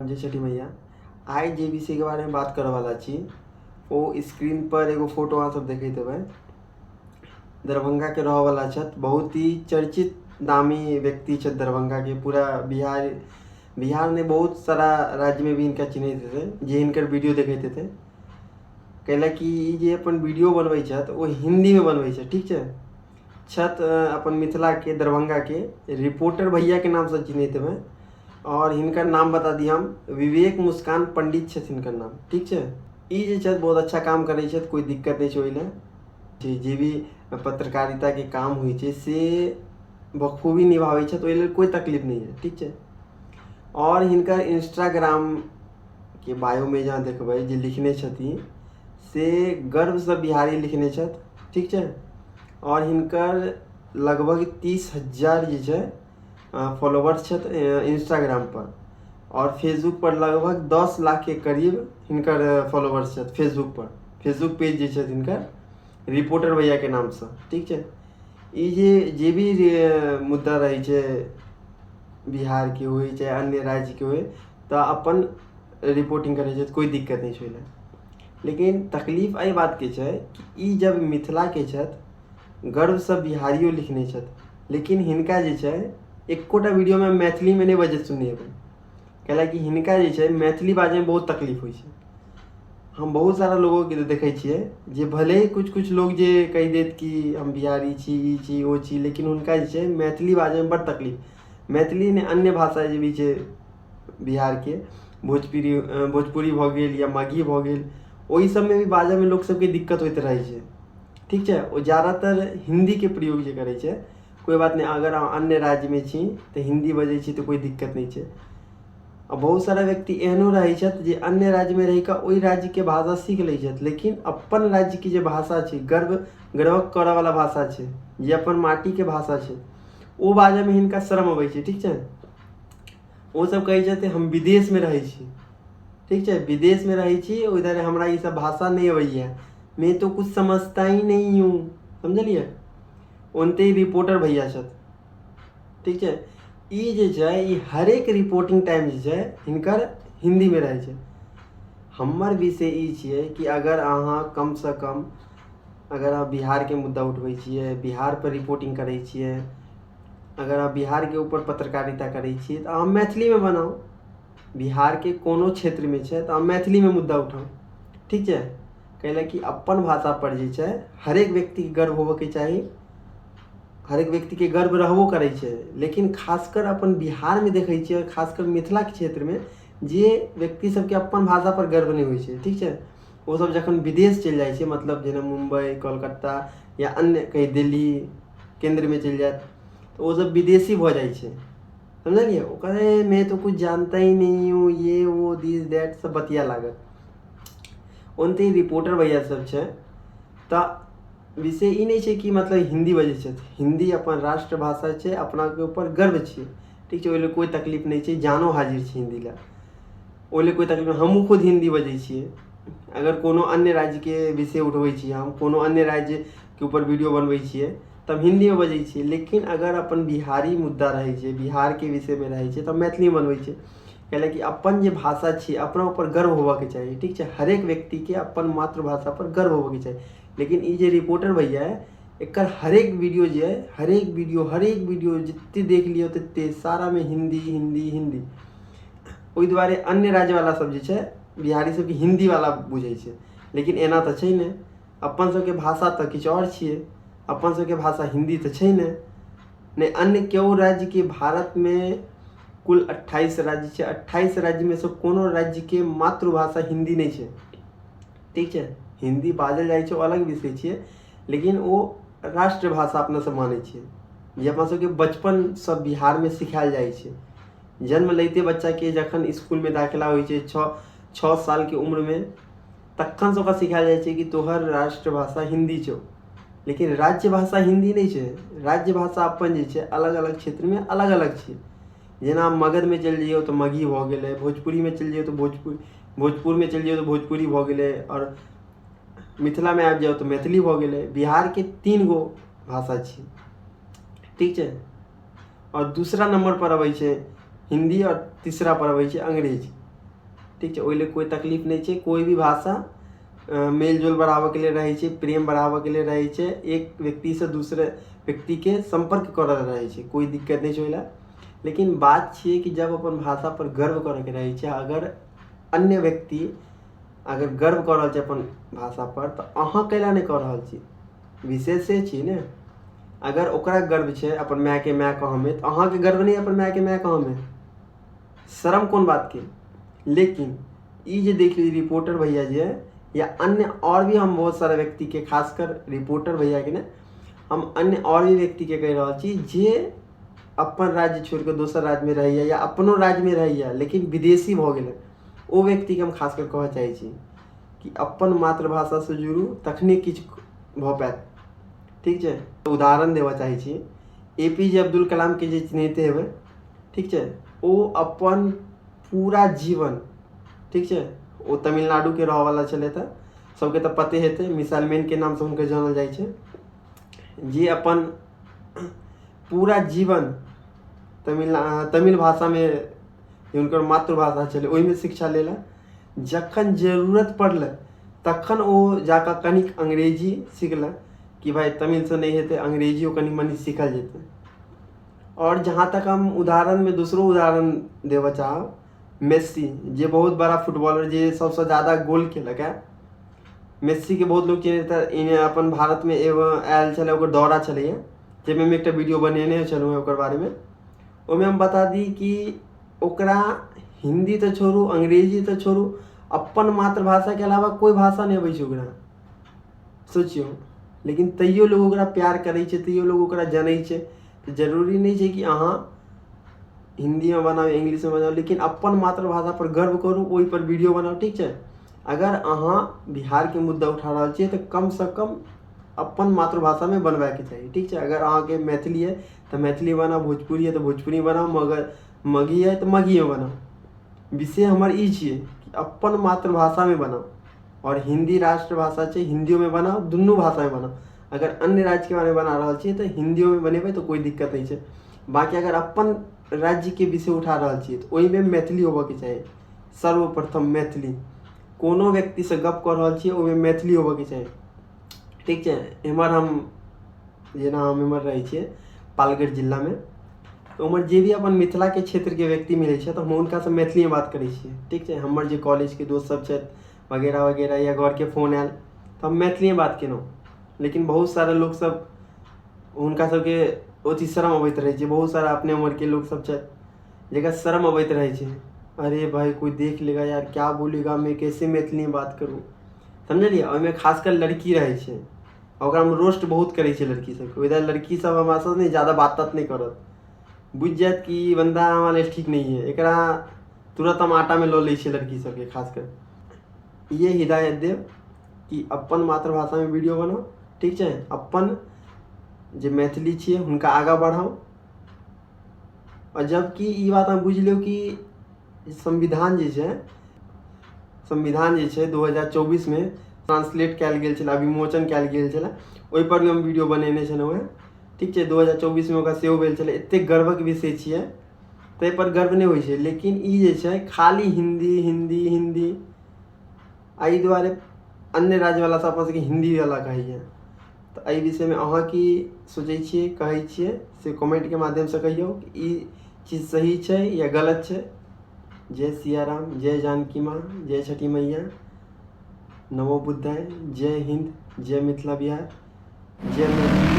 जय छठी मैया। आइ जे विषयके बारेमे बात करऽवला छी ओ स्क्रीन पर एगो फोटो अहाँ सब देखैत हेबै। दरभंगाके रहऽवला छथि, बहुत ही चर्चित नामी व्यक्ति छथि दरभंगाके। पूरा बिहार बिहार नहि, बहुत सारा राज्यमे भी हिनका चिन्हैत हेतै जे हिनकर वीडियो देखैत हेतै। कैला कि ई जे अपन वीडियो बनबै छथि ओ हिन्दीमे बनबै छथि, ठीक छै। छथि अपन मिथिलाके दरभंगाके रिपोर्टर भैयाके नामसँ चिन्हैत हेबै। आओर हिनकर नाम बता दी हम, विवेक मुस्कान पंडित छथि हिनकर नाम, ठीक छै। ई जे छथि बहुत अच्छा काम करै छथि, कोइ दिक्कत नहि छै ओहि लए। जे भी पत्रकारिताके काम होइ छै से बखूबी निभाबै छथि, ओहि लेल कोइ तकलीफ नहि है, ठीक छै। आओर हिनकर इंस्टाग्रामके बायोमे जहाँ देखबै जे लिखने छथिन से गर्वसँ बिहारी लिखने छथि, ठीक छै। आओर हिनकर लगभग 30,000 जे छै फॉलोवर्स छथि इंस्टाग्राम पर, आओर फेसबुक पर लगभग 10 लाख के करीब हिनकर फॉलोवर्स छथि फेसबुक पर। फेसबुक पेज जे छथि हिनकर रिपोर्टर भैया के नामसँ, ठीक छै। ई जे जे भी मुद्दा रहै छै बिहारके होइ चाहे अन्य राज्यके होइ, तऽ अपन रिपोर्टिंग करै छथि, कोइ दिक्कत नहि छै ओहि लए। लेकिन तकलीफ एहि बातके छै कि ई जब मिथिलाके छथि, गर्वसँ बिहारियो लिखने छथि, लेकिन हिनका जे छै एकोटा वीडियोमे मैथिलीमे नहि बजैत सुनने हेबै। कैलाकि हिनका जे छै मैथिली बाजैमे बहुत तकलीफ होइ छै। हम बहुत सारा लोगोके देखै छियै जे भले ही कुछ कुछ लोग जे कहि देत कि हम बिहारी छी, ई छी, ओ छी, लेकिन हुनका जे छै मैथिली बाजैमे बड़ तकलीफ। मैथिली नहि, अन्य भाषा जे भी छै बिहारके, भोजपुरी भोजपुरी भऽ गेल या मगही भऽ गेल, ओहि सबमे भी बाजैमे लोक सबके दिक्कत होइत रहै छै, ठीक छै। ओ ज्यादातर हिन्दीके प्रयोग जे करै छै, कोइ बात नहि, अगर अहाँ अन्य राज्यमे छी तऽ हिन्दी बजै छी तऽ कोइ दिक्कत नहि छै। आ बहुत सारा व्यक्ति एहनो रहै छथि जे अन्य राज्यमे रहि कऽ ओहि राज्यके भाषा सीख लै छथि, लेकिन अपन राज्यके जे भाषा छै, गर्व गर्व करऽवला भाषा छै, जे अपन माटीके भाषा छै, ओ बाजऽमे हिनका शरम अबै छै, ठीक छै। ओसभ कहै छथि हम विदेशमे रहै छी, ठीक छै, विदेशमे रहै छी, ओहि दुआरे हमरा ई सब भाषा नहि अबैए, मैं तो कुछ समझता ही नहीं हूँ, समझलियै। ओनाहिते रिपोर्टर भैया छथि, ठीक छै। ई जे छै ई हरेक रिपोर्टिंग टाइम जे छै हिनकर हिन्दीमे रहै छै। हमर विषय ई छियै कि अगर अहाँ कमसँ कम अगर अहाँ बिहारके मुद्दा उठबै छियै, बिहारपर रिपोर्टिंग करै छियै, अगर अहाँ बिहारके ऊपर पत्रकारिता करै छियै, तऽ अहाँ मैथिलीमे बनाउ। बिहारके कोनो क्षेत्रमे छै तऽ अहाँ मैथिलीमे मुद्दा उठाउ, ठीक छै। कैला कि अपन भाषापर जे छै हरेक व्यक्तिके गर्व होबऽके चाही, हरेक व्यक्तिके गर्व रहबो करै छै। लेकिन खासकर अपन बिहारमे देखै छियै, खासकर मिथिलाके क्षेत्रमे जे व्यक्ति सबके अपन भाषापर गर्व नहि होइ छै, ठीक छै। ओसब जखन विदेश चलि जाइ छै, मतलब जेना मुम्बइ, कोलकाता या अन्य कहीं दिल्ली केन्द्रमे चलि जायत, तऽ ओसब विदेशी भऽ जाइ छै, समझलियै। ओ कहै मैं तो कुछ जानता ही नहीं हूँ, ये वो दिस that सब बतिया लागत। ओनाहिते रिपोर्टर भैया सब छै, तऽ विषय ई नहि छै कि मतलब हिन्दी बजै छथि। हिन्दी अपन राष्ट्रभाषा छै, अपनाके ऊपर गर्व छियै, ठीक छै। ओहि लए कोइ तकलीफ नहि छै, जानो हाजिर छै हिन्दी लए, ओहि लए कोइ तकलीफ। हमहूँ खुद हिन्दी बजै छियै। अगर कोनो अन्य राज्यके विषय उठबै छियै, हम कोनो अन्य राज्यके ऊपर वीडियो बनबै छियै, तब हिन्दीमे बजै छियै। लेकिन अगर अपन बिहारी मुद्दा रहै छै, बिहारके विषयमे रहै छै, तऽ मैथिलीमे बनबै छियै। कैलाकि अपन जे भाषा छियै अपना ऊपर गर्व होबऽके चाही, ठीक छै। हरेक व्यक्तिके अपन मातृभाषापर गर्व होबऽके चाही। लेकिन ई जे रिपोर्टर भैया है, एकर हरेक वीडियो जे है, हरेक वीडियो, हरेक वीडियो जते देख लियौ तते सारामे हिन्दी हिन्दी हिन्दी। ओहि दुआरे अन्य राज्यवला सब जे छै बिहारी सबके हिन्दीवला बुझै छै, लेकिन एना तऽ छै नहि। अपन सबके भाषा तऽ किछु आओर छियै, अपन सबके भाषा हिन्दी तऽ छै नहि। नहि अन्य केओ राज्यके, भारतमे कुल 28 राज्य छै, 28 राज्यमे सँ कोनो राज्यके मातृभाषा हिन्दी नहि छै, ठीक छै। हिन्दी बाजल जाइ छै ओ अलग विषय छियै, लेकिन ओ राष्ट्रभाषा अपना सब मानै छियै, जे अपना सबके बचपनसँ बिहारमे सिखायल जाइ छै। जन्म लैते बच्चाके जखन इसकुलमे दाखिला होइ छै 6 सालके उम्रमे, तखनसँ ओकरा सिखायल जाइ छै कि तोहर राष्ट्रभाषा हिन्दी छौ। लेकिन राज्य भाषा हिन्दी नहि छै। राज्य भाषा अपन जे छै अलग अलग क्षेत्रमे अलग अलग छै। जेना मगधमे चलि जइयौ तऽ मगही भऽ गेलै, भोजपुरीमे चलि जइयौ तऽ भोजपुरी, भोजपुरमे चलि जइयौ तऽ भोजपुरी भऽ गेलै, आओर मिथिलामे आबि जाउ तऽ मैथिली भऽ गेलै। बिहारके 3 गो भाषा छै, ठीक छै। आओर दूसरा नम्बर पर अबै छै हिन्दी, आओर तीसरा पर अबै छै अंग्रेजी। ठीक छै, ओहि लेल कोइ तकलीफ नहि छै। कोइ भी भाषा मेलजोल बढ़ाबऽके लेल रहै छै, प्रेम बढ़ाबऽके लेल रहै छै, एक व्यक्तिसँ दूसरे व्यक्तिके सम्पर्क करऽ रहै छै, कोइ दिक्कत नहि छै ओहि लए। लेकिन बात छियै कि जब अपन भाषापर गर्व करऽके रहै छै, अगर अन्य व्यक्ति अगर गर्व कऽ रहल छै अपन भाषापर, तऽ अहाँ कैला नहि कऽ रहल छी? विशेषे छी ने। अगर ओकरा गर्व छै अपन मायके माय कहऽमे, तऽ अहाँके गर्व नहि अपन मायके माय कहऽमे? शरम कोन बातके? लेकिन ई जे देख ली रिपोर्टर भैया जे या अन्य और भी हम बहुत सारा व्यक्तिके, खासकर रिपोर्टर भैयाके ने, हम अन्य और भी व्यक्तिके कहि रहल छी जे अपन राज्य छोड़ि कऽ दोसर राज्यमे रहैए या अपनो राज्यमे रहैए लेकिन विदेशी भऽ गेलै, ओ व्यक्तिके हम खासकर कहऽ चाहै छी कि अपन मातृभाषासँ जुड़ू, तखने किछु भऽ पायत। ठीक छै, उदाहरण देबऽ चाहै छी ए पी जे अब्दुल कलामके, जे चिन्हैते हेबै। ठीक छै, ओ अपन पूरा जीवन, ठीक छै, ओ तमिलनाडुके रहऽवला छलथि हँ, सबके तऽ पते हेतै, मिसाइल मैनके नामसँ हुनकर जानल जाइ छै, जे अपन पूरा जीवन तमिल भाषामे, हुनकर मातृभाषा छलै, ओहिमे शिक्षा लेला। जखन जरूरत पड़लै तखन ओ जाकऽ कनिक अंग्रेजी सिखलक कि भाइ तमिलसँ नहि हेतै, अंग्रेजियो कनि मनि सीखल जेतै। आओर जहाँ तक हम उदाहरणमे दोसरो उदाहरण देबऽ चाहब, मेस्सी जे बहुत बड़ा फुटबॉलर, जे सबसँ ज्यादा गोल केलक हँ, मेस्सीके बहुत लोक चिन्हैत हेतै। अपन भारतमे एगो आयल छलै, ओकर दौरा छलैए, जाहिमे हम एकटा वीडियो बनेने छलहुँ हँ ओकर बारेमे। ओहिमे हम बता दी कि ओकरा हिन्दी तऽ छोड़ू, अंग्रेजी तऽ छोड़ू, अपन मातृभाषाके अलावा कोइ भाषा नहि अबै छै ओकरा, सोचियौ। लेकिन तैयो लोक ओकरा प्यार करै छै, तैयो लोक ओकरा जनै छै। तऽ जरूरी नहि छै कि अहाँ हिन्दीमे बनाउ, इंग्लिशमे बनाउ, लेकिन अपन मातृभाषापर गर्व करू, ओहिपर वीडियो बनाउ। ठीक छै, अगर अहाँ बिहारके मुद्दा उठा रहल छियै तऽ कमसँ कम अपन मातृभाषामे बनबैके चाही। ठीक छै, अगर अहाँके मैथिली अइ तऽ मैथिली बनाउ, भोजपुरी अइ तऽ भोजपुरी बनाउ, मगर मगही अइ तऽ मगहीमे बनाउ। विषय हमर ई छियै कि अपन मातृभाषामे बनाउ। आओर हिन्दी राष्ट्रभाषा छै, हिन्दियोमे बनाउ, दुनू भाषामे बनाउ। अगर अन्य राज्यके बारेमे बना रहल छियै तऽ हिन्दियोमे बनेबै तऽ कोइ दिक्कत नहि छै। बाँकी अगर अपन राज्यके विषय उठा रहल छियै तऽ ओहिमे मैथिली होबऽके चाही सर्वप्रथम। मैथिली, कोनो व्यक्तिसँ गप कऽ रहल छियै, ओहिमे मैथिली होबऽके चाही। ठीक छै, एम्हर हम जेना हम एम्हर रहै छियै पालगढ़ जिलामे, तऽ उम्हर जे भी अपन मिथिलाके क्षेत्रके व्यक्ति मिलै छै तऽ हम हुनकासँ मैथिलीमे बात करै छियै। ठीक छै, हमर जे कॉलेजके दोस्त सब छथि वगैरह वगैरह, या घरके फोन आयल तऽ हम मैथिलीमे बात केलहुँ। लेकिन बहुत सारा लोकसब, हुनका सबके अथी शरम अबैत रहै छै। बहुत सारा अपने उमरके लोकसब छथि जकरा शरम अबैत रहै छै, अरे भाई कोई देख लेगा यार, क्या बोलेगा, मैं कैसे मैथिलीमे बात करूँ? समझलियै? ओहिमे खासकर लड़की रहै छै, ओकरामे रोस्ट बहुत करै छै लड़की सबके। ओहि दुआरे लड़की सब हमरा सब नहि ज्यादा बात तात नहि करत, बुझि जायत कि ई बन्दा हमरा लेल ठीक नहि यऽ, एकरा तुरन्त हम आटामे लऽ लै छियै लड़की सबके। खासकर इएह हिदायत देब कि अपन मातृभाषामे वीडियो बनाउ। ठीक छै, अपन जे मैथिली छियै हुनका आगाँ बढ़ाउ। आओर जबकि ई बात अहाँ बुझि लियौ कि संविधान जे छै, संविधान जे छै 2024मे ट्रांसलेट कयल गेल छलै, विमोचन कयल गेल छलै, ओहिपर भी हम वीडियो बनेने छलहुँ हेँ। ठीक छै, 2024मे ओकरा सेहो भेल छलै। एतेक गर्वक विषय छियै, ताहिपर गर्व नहि होइ छै। लेकिन ई जे छै खाली हिन्दी हिन्दी हिन्दी, एहि दुआरे अन्य राज्यवला सब अपन सबके हिन्दीवला कहैए। तऽ एहि विषयमे अहाँ की सोचै छियै, कहै छियै, से कमेन्टके माध्यमसँ कहियौ कि ई चीज सही छै या गलत छै। जय सियाराम, जय जानकी माँ, जय छठी मैया, नमो बुद्धाय, जय हिन्द, जय मिथिला बिहार, जय मैथिली।